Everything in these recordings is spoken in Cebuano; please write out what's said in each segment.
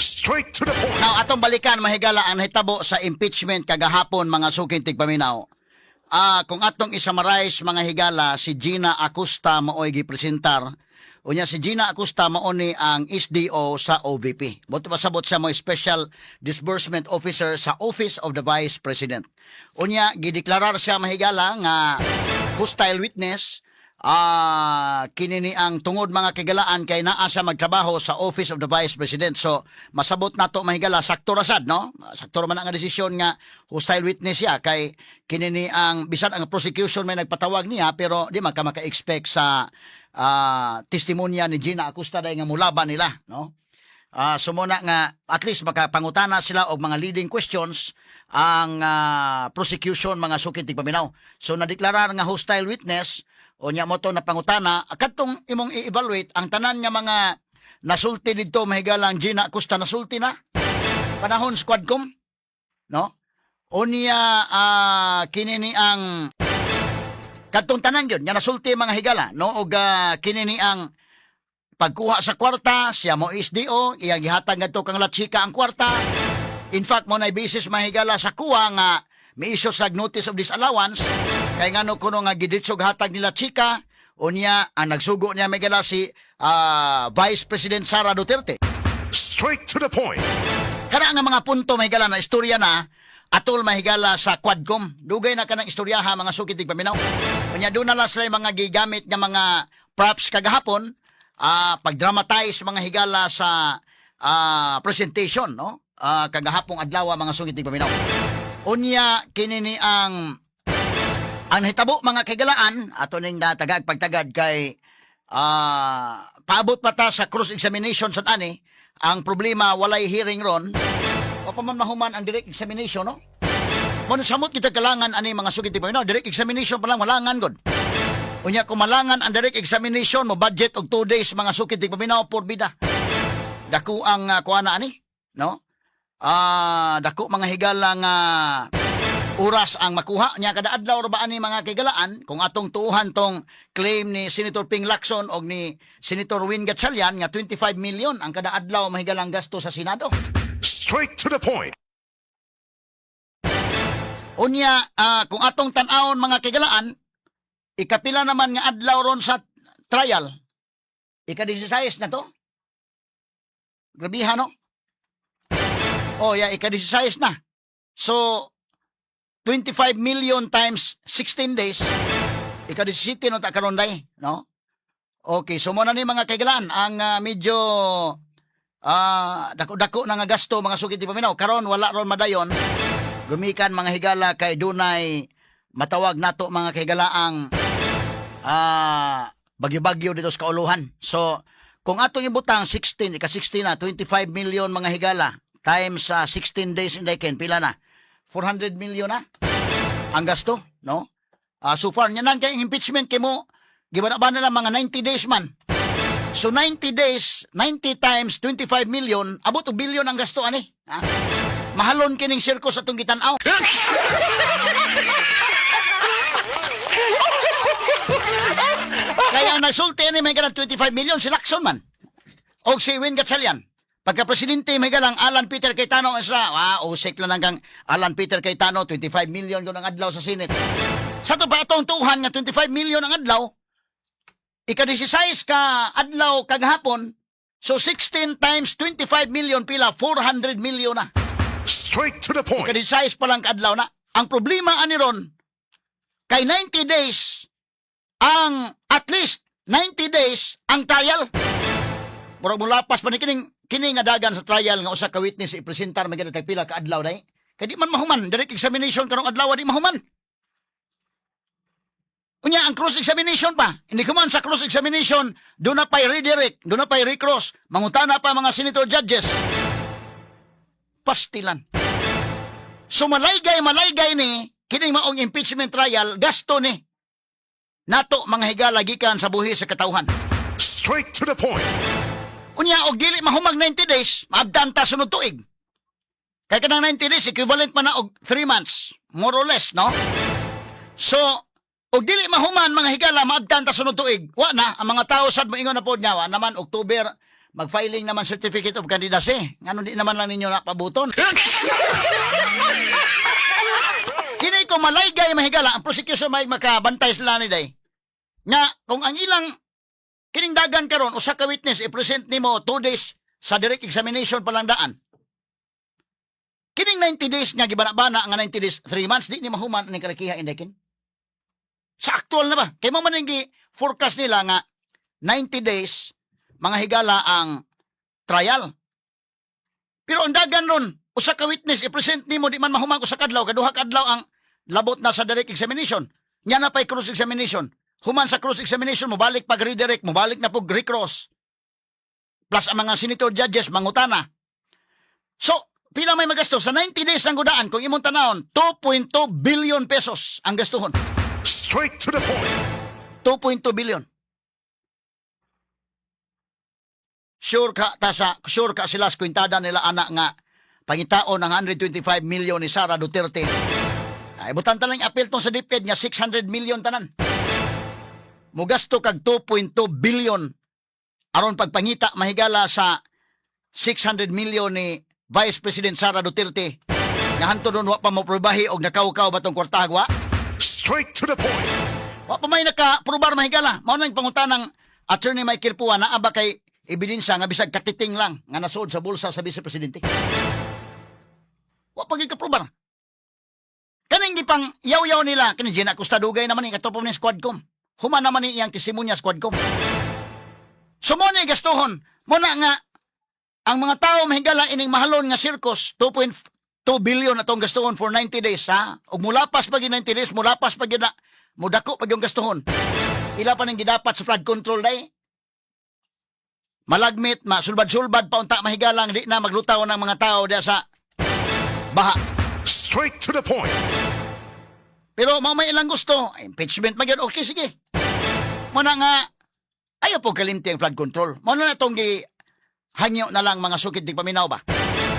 Straight to the point. Now, atong balikan, mahigala, ang nahitabo sa impeachment kagahapon, mga suking tigpaminaw. Kung atong i-summarize, mga higala, si Gina Acosta maoy gipresentar. Unya si Gina Acosta mao ni ang SDO sa OVP. Buot pasabot siya mo Special Disbursement Officer sa Office of the Vice President. Unya gideklarar siya, mahigala, nga hostile witness. Kini ni ang tungod, mga kahigalaan, kay naa siya magtrabaho sa Office of the Vice President. So masabot nato, mahigala, sakto ra sad, no? Sakto ra man ang desisyon nga hostile witness siya kay kini ni ang bisan ang prosecution may nagpatawag niya, pero di man ka maka-expect sa testimonya ni Gina Acosta dahil nga mulaban nila, no? So muna nga at least makapangutana sila og mga leading questions ang prosecution, mga suking tigpaminaw. So nadeklarar nga hostile witness, unya mo to na pangutana kadtong imong i-evaluate ang tanan nga mga nasulti didto, mahigalang Gina Acosta nasulti na panahon sa Quadcom, no? Unya kini ni ang kadtong tanan gyud nga nasulti, mga higala, no, og kini ni ang pagkuha sa kwarta, siya mo SDO, iyang gihatag ngadto kang Lachica ang kwarta. In fact, mo na basis, mahigala, sa kuha nga mi-issue sa notice of disallowance kay ngano kuno nga giditsog hatag nila Chica. Unya ang nagsugo niya, mahigala, si Vice President Sara Duterte. Straight to the point. Kana nga mga punto, mahigala, na istorya na atol, mahigala, sa Quadcom. Dugay na kanang istoryaha, mga suking tigpaminaw. Unya doon na lang sila yung mga gigamit nga mga props kagahapon pag-dramatize, mga higala, sa presentation, no? Kagahapong adlaw, mga suking tigpaminaw. Unya kini ni ang nahitabo, mga kahigalaan, ato ning natagag pagtagad kay paabot pa ta sa cross examination sa ani. Ang problema, walay hearing ron. Wa pa man mahuman ang direct examination, no? Mo samot kita kalangan ani, mga suking tigpaminaw, no? Direct examination pa lang walangan god. Unya kung malangan ang direct examination mo budget og 2 days, mga suking tigpaminaw, por bida. Dako ang kuana ani, no? Dako, mga higala, nga oras ang makuha niya kada adlaw ra ba ani, mga kahigalaan, kung atong tuuhan tong claim ni Senator Ping Lacson og ni Senator Win Gatchalian nga 25 million ang kada adlaw, mahigalang gasto sa Senado. Straight to the point. Unya kung atong tan-awon, mga kahigalaan, ikapila naman nga adlaw ron sa trial? Ika-16 na to. Grabiha, no? Oh, yeah, ika-16 na. So 25 million times 16 days, ika-17 no ta karon day, no? Okay, so mo na ni, mga kahigalaan, ang medyo dako-dako na nga gasto, mga suking tigpaminaw. Karon wala ron madayon. Gumikan, mga higala, kay dunay matawag nato, mga kahigalaang bagyo-bagyo dito sa kauluhan. So, kung atong ibutang 16, ika-16 na, 25 million, mga higala, times 16 days in the weekend, pila na? 400 million na ang gasto, no? So far, nyanan kay impeachment kay mo, giba ba nila mga 90 days man. So 90 days, 90 times 25 million, abot og billion ang gasto ani. Ha? Mahalon kining sirko sa atong gitan-aw. Kaya ang nagsulti ani may galang 25 million si Lacson man. Og si Win Gatchalian. Pagka presidente may galang Alan Peter Cayetano sila, usik lang hanggang Alan Peter Cayetano 25 million yun ang adlaw sa Senate. Sa to pa atong tuhan nga 25 million ang adlaw, ika-16 ka adlaw kagahapon, so 16 times 25 million, pila? 400 million na. Straight to the point. Ika-16 pa lang kaadlaw na. Ang problema ani ron, kay 90 days ang at least 90 days ang trial. Murag mulapas pa ni kining kini nga dagan sa trial nga usa ka witness ipresentar may tag pila ka adlaw dai. Kay di man mahuman direct examination karong adlaw, di mahuman. Unya ang cross examination pa. Hindi ko man sa cross examination, doon na pa'y redirect, doon na pa'y recross, mangutana pa mga senator judges. Pastilan. So malaygay malaygay ni kining maong impeachment trial, gasto ni nato, mga higala, gikan sa buhi sa katawhan. Straight to the point. Unya og dili mahumag 90 days, maabdan ta sunod tuig. Kay kanang 90 days equivalent man na og 3 months, more or less, no? So, og dili mahuman, mga higala, maabdan ta sunod tuig. Wa na ang mga tao sad moingon na pod nga wa naman October Mag-filing naman certificate of candidacy. Ngano di naman lang ninyo napabuton? Kini ko malaygay, mahigala, ang prosecution may makabantay sila ni day. Nga kung ang ilang kining dagan karon usa ka witness i-present nimo 2 days sa direct examination pa lang daan. Kining 90 days nga gibana-bana nga 90 days, 3 months di ni mahuman ning kalakiha, indekin. Sa actual na ba? Kay mo man gi forecast nila nga 90 days, mga higala, ang trial. Pero ang dagan ron, usa ka witness i-present nimo di man mahuman usa ka adlaw, kaduha ka adlaw ang labot na sa direct examination. Nya na pay cross examination. Human sa cross examination, mobalik pag redirect, mobalik na pog recross. Plus ang mga senator judges mangutana. So, pila may magasto sa 90 days ng gudaan? Kung imong tanawon, 2.2 billion pesos ang gastuhon. Straight to the point. 2.2 billion. Sure ka sila sa kwintada nila ana nga pangitaon ng 125 million ni Sara Duterte. Ay butan talang appeal tong sa DepEd nga 600 million tanan. Mugasto kag 2.2 billion aron pagpangita, mahigala, sa 600 million ni Vice President Sara Duterte nga hantod wa pa mo probahi og nakawkaw ba tong kwarta wa? Straight to the point. Wa pa may naka-probar, mahigala. Mao nang pangutanang Attorney Michael Pua, naa ba kay ebidensya nga bisag katiting lang nga nasuod sa bulsa sa Vice Presidente? Wa pa gyud kaprobar. Kaning gipang yaw-yaw nila kini Gina Acosta, dugay naman ni kato pa ni Squadcom. Human naman ni iyang testimonya Squadcom. So mo ni gastuhon. Mo na nga ang mga tao, mahigala, ining mahalon nga circus, 2.2 billion atong gastuhon for 90 days, ha. Ug mulapas pa gyud 90 days, mulapas pa gyud na, mudako pa gyud gastuhon. Ila pa ning gidapat sa flood control day. Malagmit, masulbad-sulbad pa unta, mahigalang, di na maglutaw ng mga tao diya sa baha. Straight to the point. Pero mao may ilang gusto, impeachment man gyud, okay, sige. Mo na nga ayaw po kalimti ang flood control. Mo na itong gi hangyo na lang, mga sukid di paminaw ba.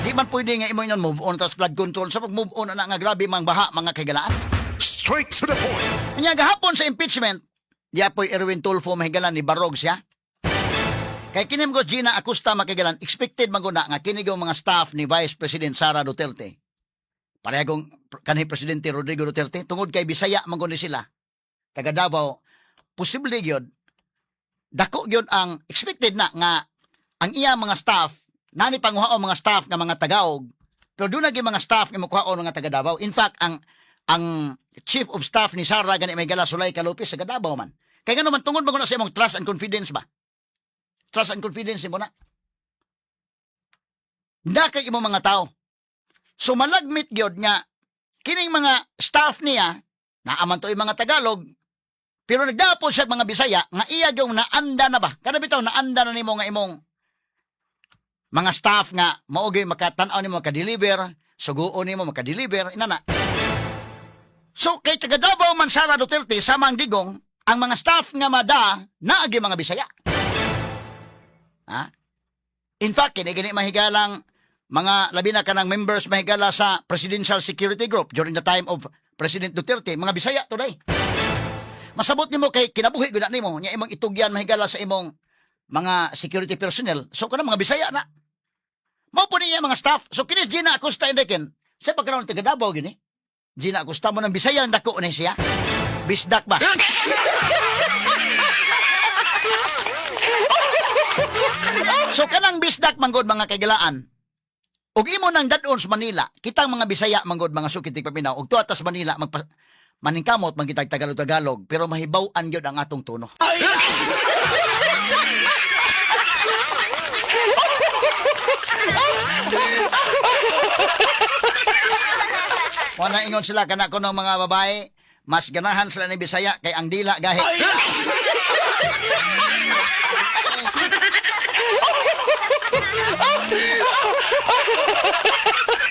Di man pwede nga imo ingon move on tas flood control sa pag move on na nga grabe mang baha, mga kagalaan. Straight to the point. Nya gahapon sa impeachment, diapoy Erwin Tulfo, mahigalan, ni Barog siya. Kay kinim ko Gina Acosta, makigalan, expected man guna nga kini yung mga staff ni Vice President Sara Duterte. Pareha kong kanhi Presidente Rodrigo Duterte, tungod kay Bisaya man gud ni sila. Taga Davao, posible gyud dako gyud ang expected na nga ang iya mga staff nani panguhaon mga staff nga mga Tagaog, pero doon na gyud mga staff nga mokuhaon mga taga Davao. In fact, ang chief of staff ni Sara gani may gala, Sulay Lopez, sa Davao man. Kay ngano man, tungod ba na sa imong trust and confidence ba? Trust and confidence mo na. Na kay imong mga tao. So malagmit gyud nga kining mga staff niya naaman to mga Tagalog, pero nagdapon siya mga Bisaya nga iya gyud naanda na ba. Kada bitaw naanda na nimo nga imong mga staff nga mao gyud makatan-aw nimo maka-deliver, suguon nimo maka-deliver inana. So kay taga Davao man Sara Duterte samang Digong, ang mga staff nga mada naagi mga Bisaya. Ha? In fact, kini gani, mahigalang, mga labi na kanang members, mahigala, sa Presidential Security Group during the time of President Duterte, mga Bisaya today. Masabot nimo kay kinabuhi gud na nimo nya imong itugyan, mahigala, sa imong mga security personnel. So kana mga Bisaya na. Mao po niya mga staff. So kini Gina Acosta Enriquen, sa pagkaroon taga Davao gini. Gina Acosta mo ng Bisaya ang dako ni siya. Bisdak ba? So kanang bisdak manggod, mga kaigalaan. Ug imo nang dadon sa Manila, kitang mga Bisaya manggod, mga sukit paminaw, ug tuwa tas Manila magpa maningkamot man kitag Tagalog-Tagalog, pero mahibaw-an gyud ang atong tono. Wala ingon sila kana kuno mga babae, mas ganahan sila ni Bisaya kay ang dila gahi.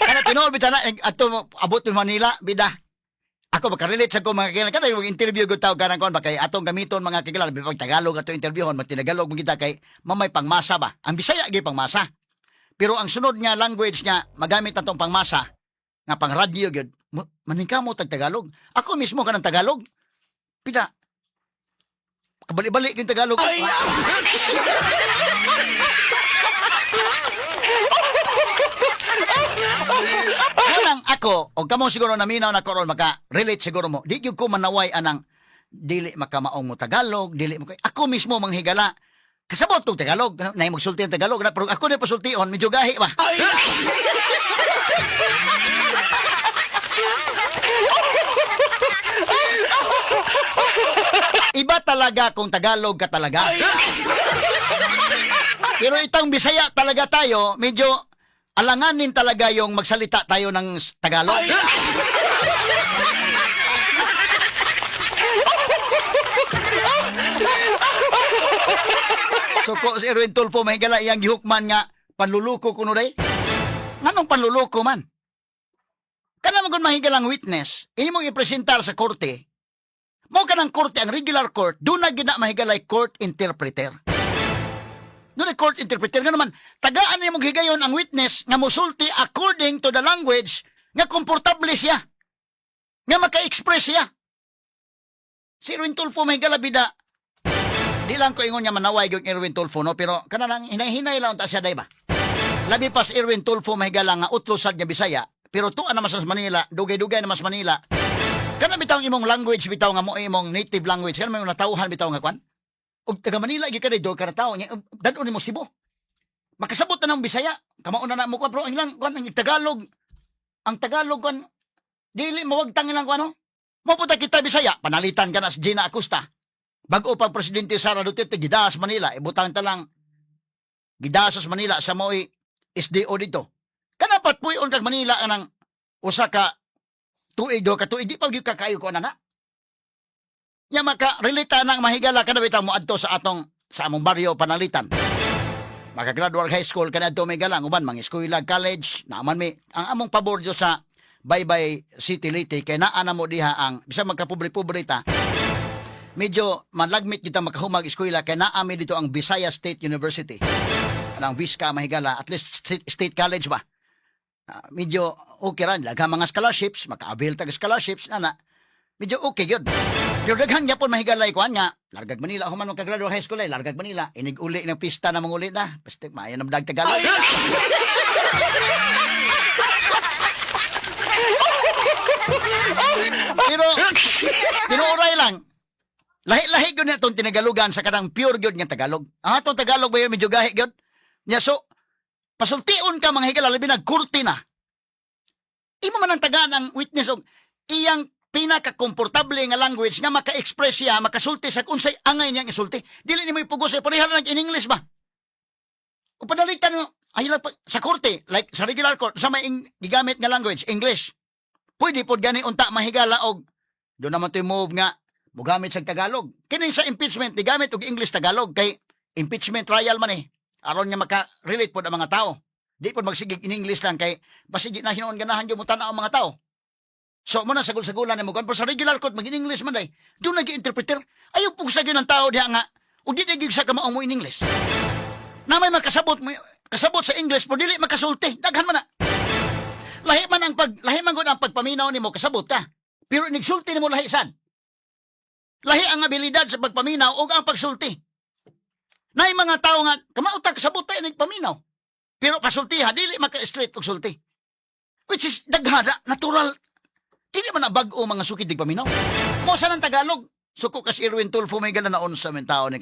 Kana tinuod bitaw na ato abot ng Manila bida. Ako makarelate sa ko, mga kagilan. Kada yung interview ko tao kanang kon ba kay atong gamiton, mga kagilan, pag Tagalog ato interviewon, magtinagalog man kita kay mamay pangmasa ba. Ang Bisaya gyud pangmasa. Pero ang sunod nga language nga magamit atong pangmasa nga pang radyo gyud, maningkamot tag Tagalog. Ako mismo kanang Tagalog. Pida kabali-bali yung Tagalog. Unang ako, o kamo siguro naminaw na karon, maka-relate siguro mo. Di gyud ko manaway anang dili makamaong mo Tagalog, dili mo ako mismo manghigala. Kasabot tong Tagalog, nay magsulti ang Tagalog, na, pero ako na pasultihon, medyo gahi ba. Iba talaga kung Tagalog ka talaga. Pero itang Bisaya talaga tayo, medyo alanganin talaga yung magsalita tayo ng Tagalog. So ko si Erwin Tulfo may gala iyang gihukman nga panluluko kuno day. Nganong panluluko man? Kana man kun mahigalang witness, imong ipresentar sa korte. Mo kanang korte, ang regular court, doon na gina mahigalay court interpreter. Doon ay court interpreter nga naman, tagaan nimo higayon ang witness nga musulti according to the language nga komportable siya. Nga maka-express siya. Si Erwin Tulfo mahigala bida. Di lang ko ingon nga manaway yung Erwin Tulfo, no? Pero kana lang, hinay-hinay lang ta siya, day ba? Labi pa si Erwin Tulfo mahigala nga utlo sad nga Bisaya, pero tuan naman sa Manila, dugay-dugay naman sa Manila. Kana bitaw ang imong language bitaw nga mo imong native language, kana may natawhan bitaw nga kwan. Og taga Manila gyud ka do ka tawo nya dad-on nimo Cebu. Makasabot na ng Bisaya, kamao na na mo kwan, pero ang ilang kwan ang Tagalog, ang Tagalog kwan dili mawagtang ilang kwan, no. Mo punta kita Bisaya, panalitan ka na si Gina Acosta. Bago pag Presidente Sara Duterte gidaas Manila, ibutang ta lang gidaas sa Manila sa mo'y SDO dito. Kana patpuyon kag Manila anang usa ka tuig do ka tuig di pa gyud ka kaayo ko ana na. Nya maka relate nang mahigala kada bitaw mo adto sa atong sa among baryo panalitan. Makagraduate high school kada adto may galang uban mga eskwela college naaman mi ang among pabor dyo sa Baybay City Leyte kay naa na mo diha ang bisan magkapobre-pobre ta, medyo malagmit kita makahumag eskwela kay naa mi dito ang Visayas State University. Anang Visca mahigala, at least state college ba. Ah, medyo okay ra daghang mga scholarships, maka-avail tag scholarships ana. Medyo okay gyud. Pero daghan gyapon mahigalay kuan nga largag Manila human ka graduate high school ay largag Manila inig uli ng pista na manguli na basta maayo na dag Tagalog. Pero tinuoray lang, lahi-lahi gyud na itong tinagalugan sa kanang pure gyud nga Tagalog. Ang atong Tagalog ba yun, medyo gahi gyud. Nya so pasultion ka mga higala labi nag korte na. Imo man ang tagaan ang witness og iyang pinaka-komportable nga language nga maka-express siya, makasulti sa unsay angay niyang isulti. Dili nimo ipugos eh, pareha lang in English ba? O padalitan mo, ay lang sa korte, like sa regular court, sa may gigamit nga language, English. Pwede pod gani unta mahigala og doon naman to move nga mugamit sa Tagalog. Kini sa impeachment gigamit og English Tagalog kay impeachment trial man eh. Aron nga maka-relate pod ang mga tao. Di pod magsigig in English lang kay basig di na hinuon ganahan gyud mo tan-aw ang mga tao. So mo na sagol-sagulan nimo kan, pero sa regular court mag in English man day. Doon nag interpreter. Ayaw pugsa gyud ang tao diha nga ug di na gyud sa kamaong mo in English. Na may makasabot mo kasabot sa English pero dili makasulti. Daghan man na. Lahi man gud ang pagpaminaw nimo kasabot ka. Pero nigsulti nimo lahi sad. Lahi ang abilidad sa pagpaminaw o ang pagsulti. Nay mga tao nga kamao ta kasabot tayo nagpaminaw. Pero pasultiha dili maka-straight og sulti. Which is daghana natural. Dili man na bag-o mga sukid paminaw. Mo sa ng Tagalog. Suko kas Erwin Tulfo may gala na unsa men tao ni.